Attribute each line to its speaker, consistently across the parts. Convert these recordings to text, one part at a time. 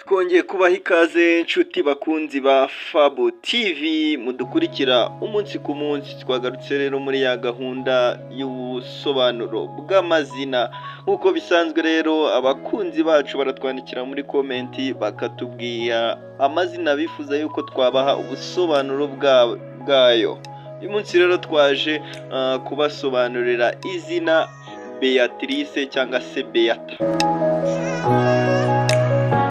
Speaker 1: Twongeye kubaha ikaze, inshuti bakunzi ba Fabo TV mudukurikira umunsi ku munsi. Twagarutse rero muri ya gahunda y'ubusobanuro bw'amazina. Nk'uko bisanzwe rero, abakunzi bacu baratwandikira muri comment, bakatubwira amazina bifuza yuko twabaha ubusobanuro bwayo. Uyu munsi rero twaje kubasobanurira izina Beatrice cyangwa se Beata.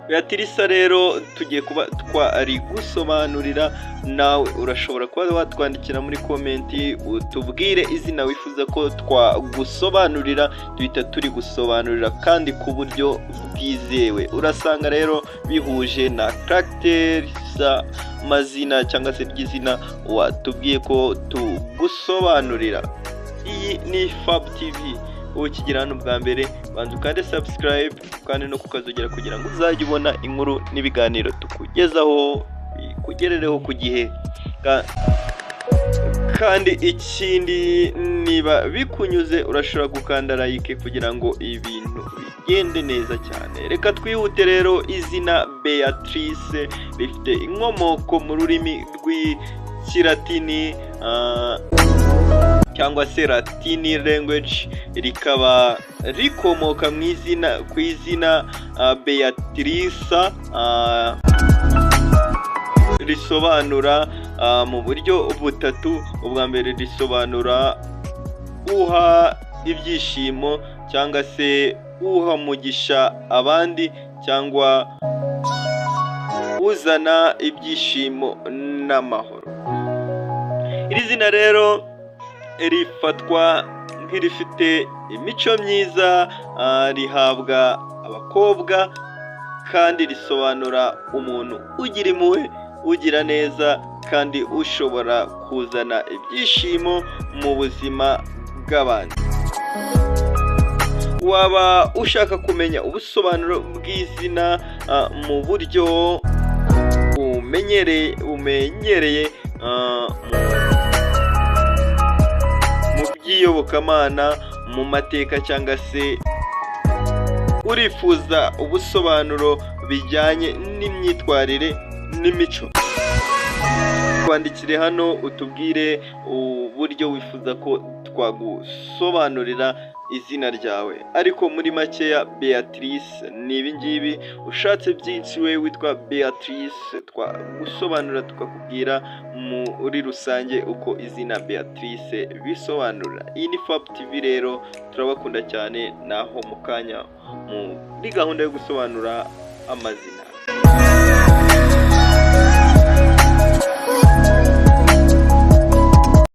Speaker 1: Beatrice rero tugiye kuba twari gusobanurira. Nawe urashobora kuba watwandikira muri comment, utubwire izina wifuza ko twagusobanurira, duhita turi gusobanurira kandi ku buryo bwizewe. Urasanga rero bihuje na caractère z'amazina cyangwa se ry'izina watubwiye ko tugusobanurira. Iyi ni Fab TV. Wowe ukigera hano bwa mbere, banza ukande subscribe kandi no kukazogera kugira ngo uzajye ubona inkuru n'ibiganiro tukugezaho bikugerereho ku gihe. Kandi ikindi, niba bikunyuze, urashobora gukanda like kugira ngo ibintu bigende neza cyane. Reka twihute rero. Izina Beatrice rifite inkomoko mu rurimi rw'Ikilatini cyangwa se Latini language, rikaba rikomoka mu izina ku izina Beatrice, risobanura mu buryo butatu. Ubwa mbere, risobanura uha ibyishimo cyangwa se uha umugisha abandi cyangwa uzana ibyishimo n'amahoro. Iri zina rero rifatwa nk'irifite imico myiza, rihabwa abakobwa kandi risobanura umuntu ugira impuhwe, ugira neza kandi ushobora kuzana ibyishimo mu buzima bw'abandi. Waba ushaka kumenya ubusobanuro bw'izina mu buryo umenyereye mu by'iyobokamana, mu mateka, cyangwa se urifuza ubusobanuro bijyanye n'imyitwarire n'imico? Twandikire hano utubwire uburyo wifuza ko twagusobanurira izina ryawe. Ariko muri makeya, Beatrice ni ibi ngibi. Ushatse byinshi, we witwa Beatrice, twagusobanurira tukakubwira muri rusange uko izina Beatrice bisobanura. Iyi ni Fab TV rero, turabakunda cyane. Naho mu kanya muri gahunda yo gusobanura amazina.